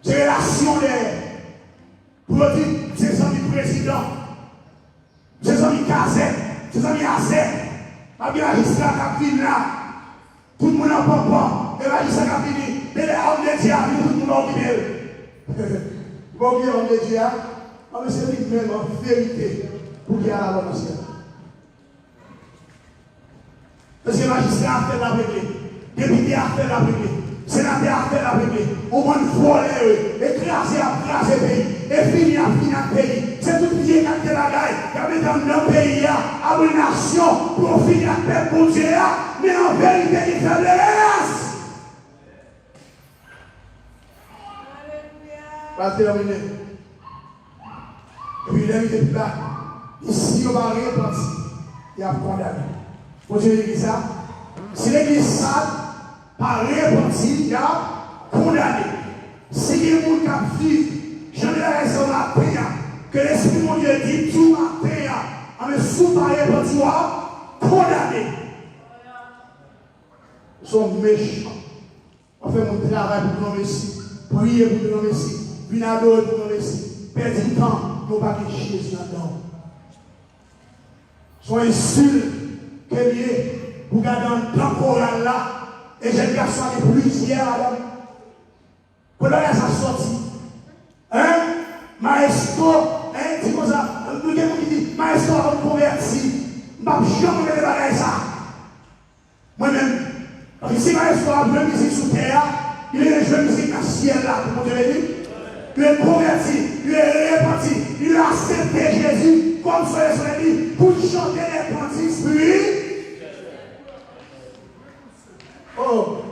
Se relasyon dèyè. Pou yo di, se zanmi prezidan. Se zanmi kazèk. Se zanmi azèk. Pa gen majistra k ap vin la. Tout moun an panpan. E majistra k ap vini. Depi òm de Dye a vini, tout moun va okipe l. Ou pa okipe òm de Dye a? Anben, se li menm an verite pou ki al avè w nan syèl. Paske majistra a fè l ap regle, depite a fè l ap regle, senatè a fè l ap regle. Ou konn vòlè yo, e kraze y ap kraze peyi, e fini y ap fini ak peyi. Se tout vye kalite bagay y ap mete anndan peyi a, abri nasyon pou yo fini ak pèp Bondye a, men an verite gen feblès. Pral tèmine. Epi lè li te pi ba, li di, si yo pa repanti, y ap kondane. Bondye di kisa? Si legliz sa pa repanti, y ap kondane. Si gen moun k ap viv jan de bagay sa yo maten an, ke Lespri Bondye di, di w maten an, anben, si w pa repanti, w ap kondane. Ou se yon mechan. W ap fè moun travay pou granmesi, priye pou granmesi, vin adore pou granmesi, pèdi tan, men w pa gen Jezi anndan w. Se yon ensilt ke l ye pou gade anndan koral la, e jèn gason an gen plizyè ladan l. Kote bagay sa sòti? Hein? Maestro, hein, di konsa, nou gen moun ki di, maestro, avan m konvèti, m p ap janm repete bagay sa. Mwen menm, paske si maestro ap jwe mizik sou tè a, li dwe jwe mizik nan syèl la pou Bondye beni. Li dwe konvèti, li dwe repanti, li dwe aksepte Jezi kòm Sovè sòvè li, pou l chante de kantik spiri. Oh,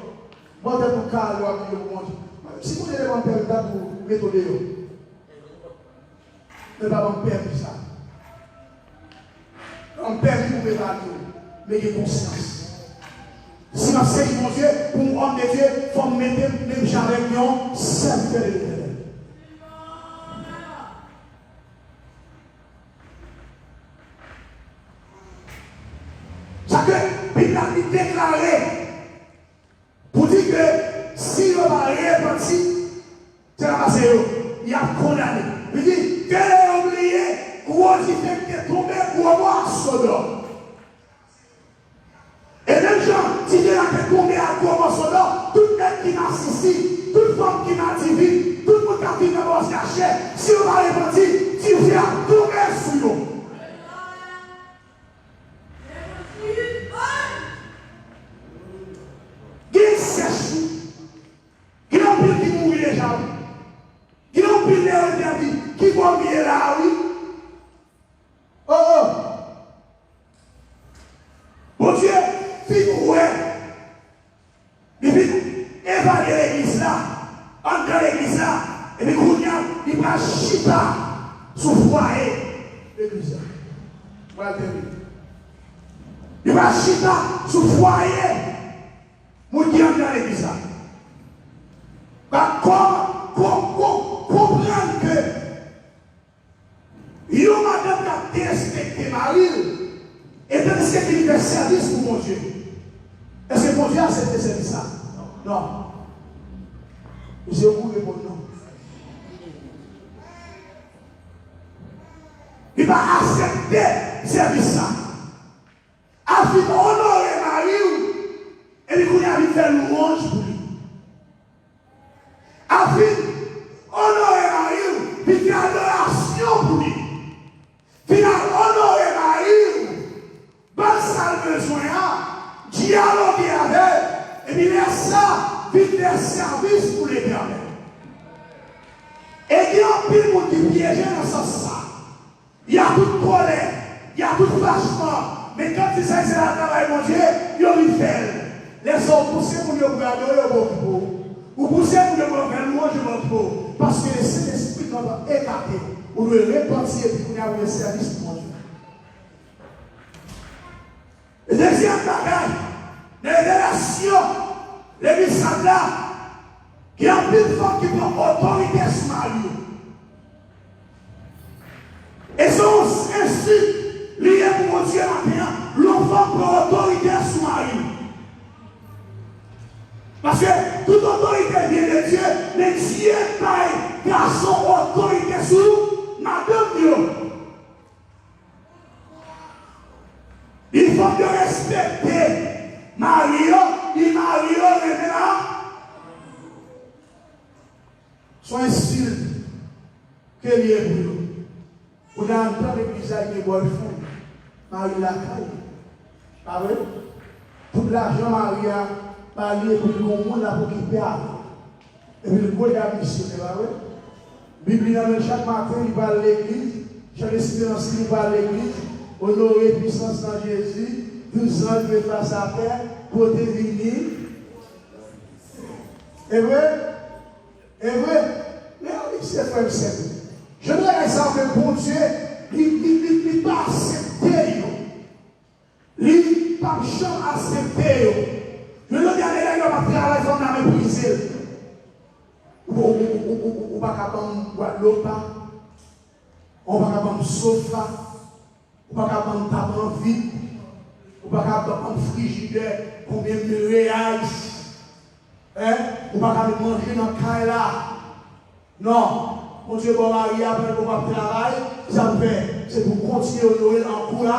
mwen tèt ou kale w ap di yo pou Bondye. Si Bondye te ban m pèmi, m t ap tou mete w deyò. Men pa ban m pèmi sa. Ban m pèmi pou m evalye w, men gen konsyans. Si m ap sèvi Bondye, pou m òm de Dye, fò m mete m menm jan avèk yon sèvitè de Letènèl. Sa ke Bib la li deklare, pou di ke si yo pa repanti, se pa pase yo, y ap kondane. Li di, ke lè yo bliye gwo dife ki te tonbe gwo mò a Sodòm. E menm jan dife a te tonbe a gwo mò Sodòm, tout nèg ki nasisik, tout fanm ki madivin, tout moun k ap viv nan bòz kachè, si yo pa repanti, dife a tonbe sou yo. Gen sèch wi. Gen anpil ki mouri deja wi. Gen anpil lè yo te ap di, ki bò m ye la a wi. Oh, oh. Bondye fin wè. Li vin evalye legliz la, anndan legliz la, epi kounye a, li pral chita sou fwaye legliz la. Pral tèmine. Li pral chita sou fwaye moun ki anndan legliz la. Pral kon-, kon-, kon-, konprann ke yon madanm k ap derespekte mari l, e tandiske ke li fè sèvis pou Bondye. Èske Bondye aksepte sèvis sa? Non. Misye ou reponn non. Li pa aksepte sèvis sa. Al fin onore mari w, epi kounye a vin fè lwanj pou li. Al fin onore mari w, vin fè adorasyon pou li. Vin al onore mari w, ba l sa l bezwen an, dyaloge avè l, epi lè sa, vin fè sèvis pou Letènèl. E gen anpil moun ki pyeje nan sans sa. Y a tout kòlè, y a tout fachman, men kan di sa se la travay Bondye, yo vin fè l. Lè sa ou pouse moun yo pou yo adore yo, yo pa okipe w. Ou pouse moun yo pou yo fè lwanj, yo pa okipe w. Paske le Sentespri nan Repanti epi kounye a pou gen sèvis pou Bondye. Dezyèm bagay, nan revelasyon legliz Sad la, gen anpil fanm ki pran otorite sou mari yo. E se yon ensilt li ye pou Bondye maten an, lè yon fanm pran otorite sou mari l. Paske tout otorite vyen de Dye, men Dye bay gason otorite sou madanm yo. Li fòk yo respekte mari yo, li mari yo renmen la. Se yon ensilt ke li ye pou yo. Ou nan anndan legliz la, li gen boyfriend, mari lakay. Pa vre? Tout lajan mari a ba li epi li gon moun l ap okipe avè l. Epi l gwo dam misye, se pa vre? Bib li nan men l chak maten, li pral legliz. Chak esperans li pral legliz. Onore pwisans nan Jezi. Douz zan li met fas atè, kote vini. E vre? E vre? Reyalize, frè m, sè m. Jan bagay sa yo fè Bondye, li, li, li, li pa aksepte yo. Li p ap janm aksepte yo. Jounen jodi a, nèg la, yo p ap travay, fanm nan meprize l. Ou, ou, ou pa ka ban m Gwadloup pa. Ou pa ka ban m sofa. Ou pa ka ban m tab an vit. Ou pa ka ban m frijidè konbyen mil reyais. Hein? Ou pa ka met manje nan kay la. Non. Bondye ba w mari a pandan w ap travay, sa pou fè, se pou w kontinye onore l an kou la.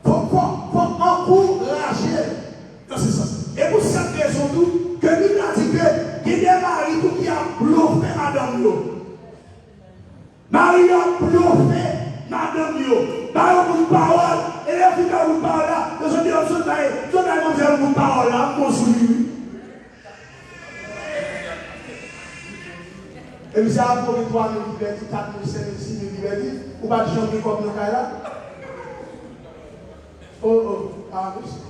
Fòk, fòk, fòk ankouraje l nan se sans. E pou sèt rezon tou, ke Bib la di ke gen de mari tou ki ap blofe madanm yo. Mari yo ap blofe madanm yo. Ba yo bout pawòl. E lè yo fin ba yo bout pawòl la, yo sot deyò, sot bay, sot bay manmzèl bout pawòl la, m bon sou li, wi. E misye ap voye twa mil ki pèdi, kat mil, senk mil, sis mil ki pèdi, ou pa t janm gen kòb nan kay la? Oh, oh, ah, mesye.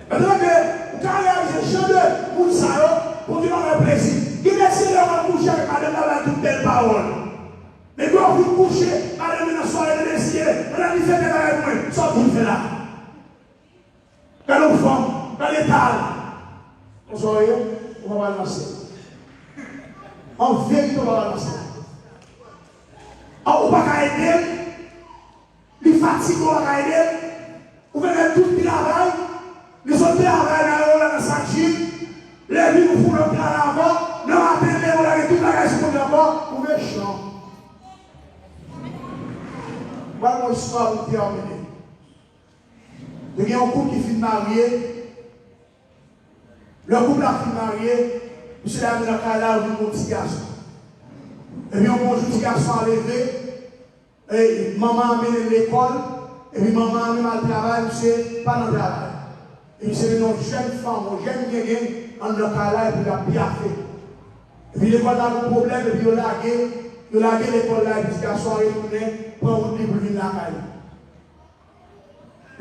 Pandan ke ou ka reyalize jan de moun sa yo, Bondye pa bay plezi. Gen de seyè w ap kouche avèk madanm nan, bay tout bèl pawòl. Men lè w fin kouche, madanm nan nan sware, tande mesye, madanm li fè tèt avèk mwen, sa w vin fè la? Gade yon fanm, gade eta l. Konsa w ye, ou pa pral nan syèl. An verite, ou pa pral nan syèl. An, ou pa ka ede l. Li fatige, ou pa ka ede l. Ou fè fè tout travay. Li sot travay nan yo la nan sak jip. Lè vin ou fout lòt travay ankò. Nan maten leve ou lage tout bagay sou kont li ankò. Ou mechan. Mwen gon istwa pou m tèmine. Te gen yon koup ki fin marye. Lè koup la fin marye, misye lage nan kay la, yo vin gon ti gason. Epi yon bon jou, ti gason an leve, e manman an mennen l lekòl, epi manman an menm al travay, misye pa nan travay. Epi se yon jèn fanm, yon jèn gengeng anndan kay la, epi l ap pyafe. Epi lekòl la gon pwoblèm, epi yo lage, yo lage lekòl la, epi ti gason an retounen pran wout li pou l vin lakay li.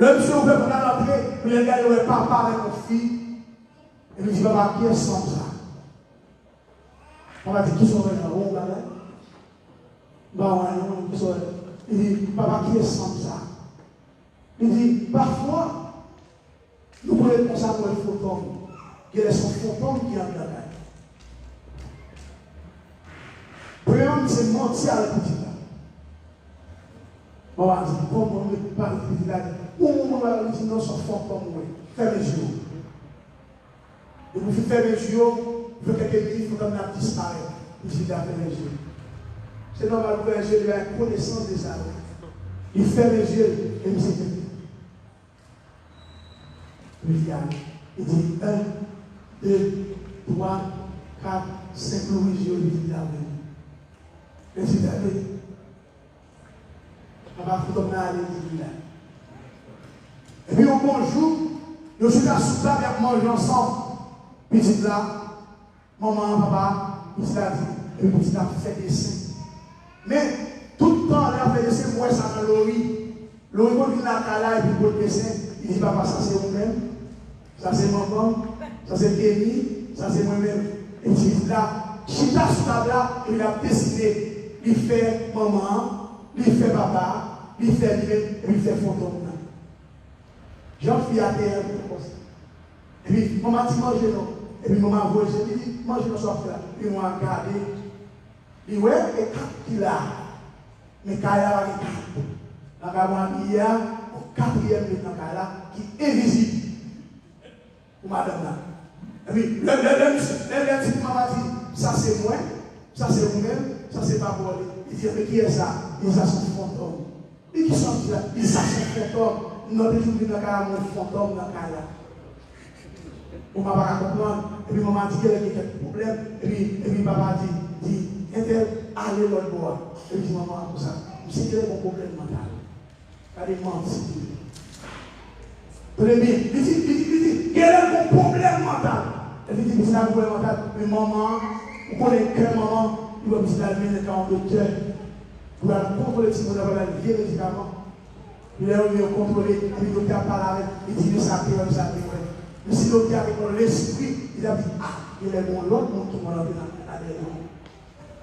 Lè misye ouvè pòt la, l antre, pou l gade, l wè papa avèk yon fi. Epi li di, "Papa, kiyès fanm sa?" Papa di, "Kisa w wè la? Ou wè yon bagay?" "M pa wè anyen, non, kisa w wè?" Li di, "Papa, kiyès fanm sa?" Li di, "Pafwa, nou konn konsa, nou wè fantòm. Genlè se yon fantòm ki anndan kay." Premye moun se manti avèk pitit la. Bon, a di, "Kòman w met pale pitit la?" Ou, ou, ou, li di, "Non, se yon fantòm, wi. Fèmen je w." Depi w fin fèmen je w, fè kèlke minit, fantòm nan ap disparèt. Pitit la fèmen je l. Se nòmal, ouvè je l, li gen konesans de sa, wi. Li fèmen je l, e misye fèmen. Li di, a, li di, en, de, twa, kat, senk, louvri je w, li di, "Gade." Li di, "Gade." Papa fantòm nan ale, li di, "Vin la." Epi yon bon jou, yo chita sou tab, y ap manje ansanm. Pitit la, manman an, papa, pitit la di, epi pitit la ap fè desen. Men, tout tan lè l ap fè desen, m wè sa nan Lori. Lori konn vin lakay la epi l pot desen, li di, "Papa, sa se ou menm?" Sa se manman m, sa se Kenny, sa se mwen menm. Epi ti pitit la chita sou tab la, epi l ap desine. Li fè manman an, li fè papa a, li fè li menm, epi li fè fantòm nan. Jan fi a te enpòtan konsa. Epi manman di manje non. Epi manman voye je, li di manje non sa w ap fè la. Epi manman gade, li wè e kat ki la. Men kay la pa gen kat. Nan kay mwen abiye a, yon katriyèm nèg nan kay la ki envizib. Pou madanm nan. Epi lè lè lè misye lè lè ti manman di sa se mwen, sa se ou menm, sa se papa w li. Li di men kiyès sa? Li di sa se yon fantòm. Li di kisa w di la? Li di sa se yon fantòm. Non, li di w vin nan kay la, men yon fantòm nan kay la. Ou pa ka konprann. Epi manman di genlè gen kèk pwoblèm. Epi epi papa di di entèl ale lòt bò a. Epi di manman an konsa misye genlè gen yon pwoblèm mantal. Gade manti. Tande byen, li di, li di, li di, genlè l gen pwoblèm mantal. Epi li di pitit la gen pwoblèm mantal. Men manman an, ou konnen kè manman, li wè pitit la l mennen l ka yon doktè. Pou l al kontwole timoun nan, pou l al vye medikaman. Lè yo vin yo kontwole, epi doktè a pale avè l, li di men sa l te wè, men sa l te wè. Men si doktè a te konn lespri, li t ap di a, genlè gen yon lòt moun ki konn antre nan ladan yo.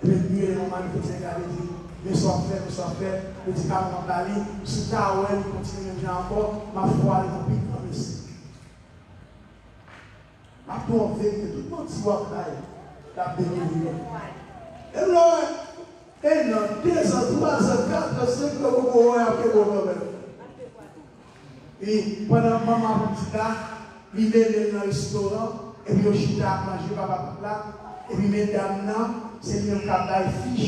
Epi l rele manman li, fè ti nèg la, li di men sa w ap fè, men sa w ap fè, medikaman m ap ba li, si w ta wè li kontinye menm jan ankò, m ap fè w ale nan pi gran mesye. M ap di w an verite, tout manti w ap bay, l ap dekouvri yo. E m lè w wè, en an, dezan, twazan, katran, senkan, poko wè y ap kenbe w kanmenm. E pandan manman pran pitit la, li mennen l nan restoran, epi yo chita ap manje, papa pran plat, epi medam nan, se li menm k ap bay fich,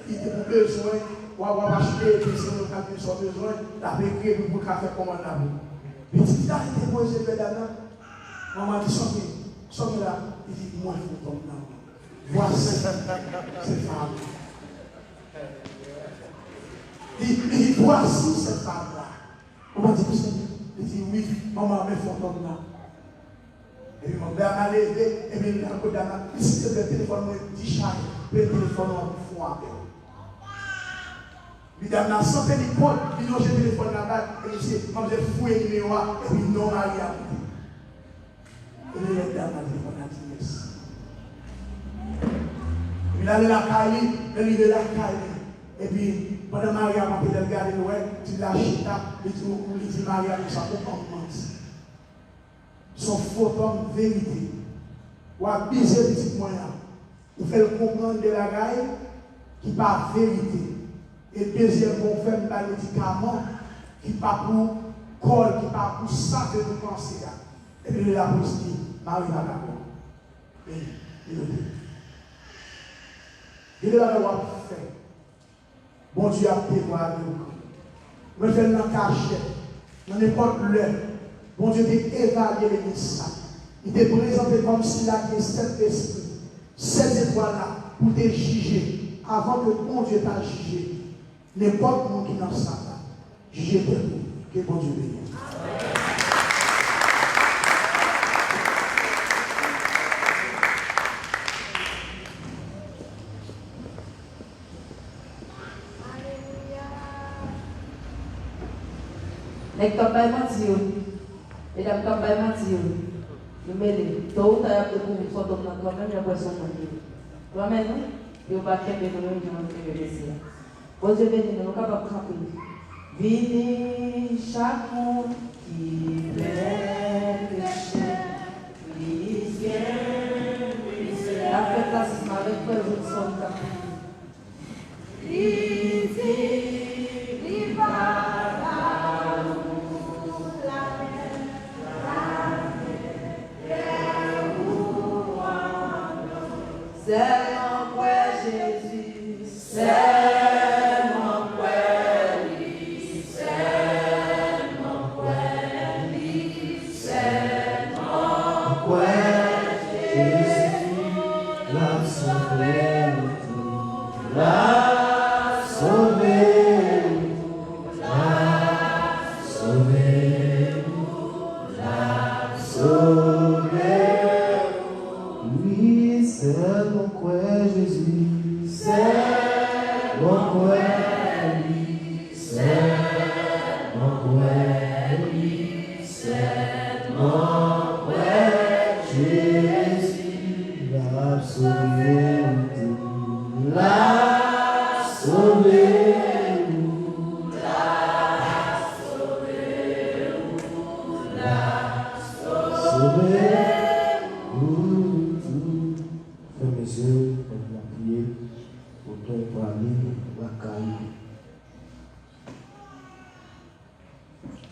li di pou bezwen, w ap w ap achte, epi se li menm k ap di sa w bezwen, l ap ekri, epi pou l ka fè kòmann la pou ou. Pitit la, li te poze medam nan, manman di sa w gen, sa w gen la, li di mwen fantòm nan. Voici cette femme. Li li di voici cette femme là. Ou pa di misye li di wi, manman men fantòm nan. Epi manman leve, epi l al kot dam nan, li silvouplè telefòn mwen dichaje, premye telefòn ou an pou fon apèl. Medam nan san peni pòt, li lonje telefòn nan ba l, epi misye manzè fouye nimewo a, epi non mari a moute. Epi lè dam nan telefòn nan di yes. Epi l ale lakay li, lè l rive lakay li. Epi pandan mari a ap antre, lè l gade l wè, ti la chita, li di ou li di mari a konsa ou konn manti. Se yon fantòm verite. Ou abize pitit mwen an. Ou fè l konprann de bagay ki pa verite. E dezyèm bon fè m bay medikaman ki pa pou kò l, ki pa pou sa ke nou panse a. Epi li la pou l di mari vagabon. Men li rete. Gen de bagay w ap fè. Bondye ap devwa avè w kanmenm. Mwen fè l nan kachèt, nan nenpòt lè. Bondye te evalye legliz sa. Li te prezante kòm sila ki gen sèt espri, sèt zetwal la, pou te jije, avan ke Bondye ta jije nenpòt moun ki nan sal la. Jije tèt ou. Ke Bondye beni w. Nèg k ap bay manti yo, medam k ap bay manti yo, yo mele. Towouta y ap dekouvri fantòm nan kanmenm, y ap wè se yon nonm li ye. Ou anmède nou? Yo pa kenbe nou menm jan yo kenbe mesye a. Bondye beni nou, nou kapab kanpe. Vini chak moun ki plè peche, plis gen plis. N ap fè klasism avèk frè Johnson k ap vini. Li di li pa ba ou lamen, lamen kè ou an dlo. Sèlman kwè Jezi, sèlman kwè li, sèlman kwè li, sèlman kwè Jezi, l ap sove ou tou. L ap sove ou, l ap sove ou, l ap sove ou. Wi, sèlman kwè Jezi, sèlman kwè li, sèlman kwè li, sèlman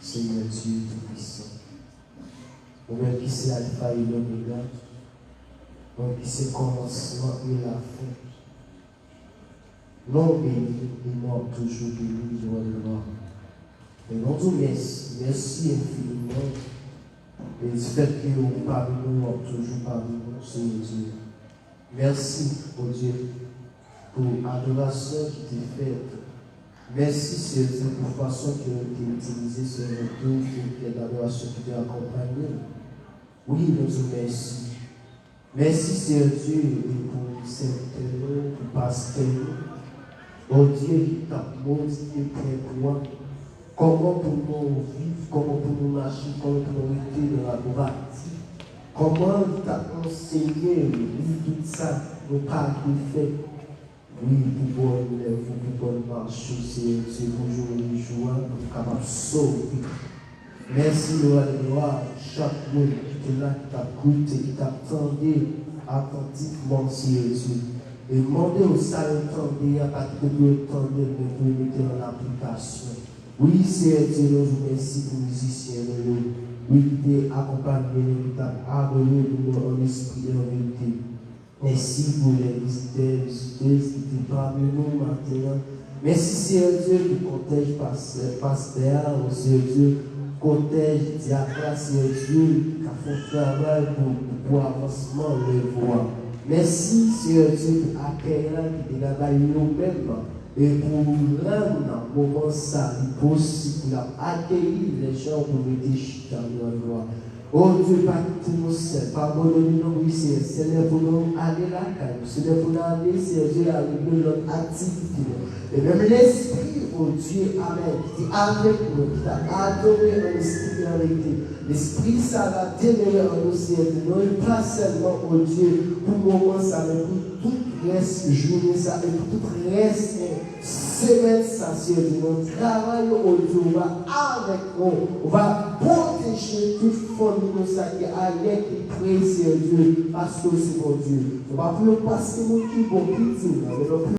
Seigneur Dieu Tout-Puissant, ou menm ki se Alfa e Omega, ou menm ki se kòmansman e lafen. Non w beni e non w ap toujou beni, Rwa dè rwa. E nou di w mèsi, mèsi enfiniman. E di fèt ke ou pami nou, w ap toujou pami nou, Seyè Dye. Mèsi, Bondye, pou adorasyon ki te fèt. Mèsi, Seyè Dye, pou fason ke w te itilize sèvitè w, pou kè dadorasyon ki te akonpaye w. Wi, nou di w mèsi. Mèsi, Seyè Dye, e pou sèvitè nou, pou pastè nou. Bondye ki t ap modifye pwèt ou a. Kòman pou nou viv, kòman pou nou mache, kòman pou nou rete nan ladwati. Kòman li t ap ansenye nou, wi, tout sa nou pa dwe fè. Wi, pou bòn lèv ou, pou bòn mach ou, Seyè Dye, pou jounen jou a, pou nou kapab sove. Mèsi, Rwa dè rwa, chak moun ki te la, ki t ap koute, ki t ap tande atantifman, Seyè Dye. E mande w sa yo tande a, pa kite pou yo tande l, men pou yo mete l an aplikasyon. Wi, Seyè Dye, nou di w mèsi pou mizisyen nou yo. Wi, ki te akonpanye nou, ki t ap adore nou an espri e an verite. Mèsi pou lè vizitè, vizitez ki te pami nou maten an. Mèsi, Seyè Dye, pou kòtèj pastè, pastè a, o Seyè Dye, kòtèj dyak la, Seyè Dye, k ap fè yon travay pou, pou, pou avansman lèv ou a. Mèsi, Seyè Dye, pou akèy la ki te la bay yo menm. E pou rann moman sa li posib pou n ap akeyi lèjan pou mete chita nou an glwa. O Dye, pa kite nou sèl, pa abandone nou, wi, Seyè. Se lè pou nou ale lakay nou, se lè pou nou ale, Seyè Dye, al regle lòt aktivite nou. E menm Lespri, o Dye, amèn, ki te avèk nou, ki t ap adore an espri e an verite. Lespri sa va demere an nou, Seyè Dye, nou, e pa sèlman, o Dye, pou moman sa, men pou tout rès jounen sa, e pou tout rès, eh, semèn sa, Seyè Dye, nan travay yo, o Dye, ou va avèk nou, ou va pwoteje tout fanmi nou sa ki ayè ki pre, Seyè Dye, paske ou se Bondye. Nou pa pou yo paske moun ki bon, ki di, non, men nou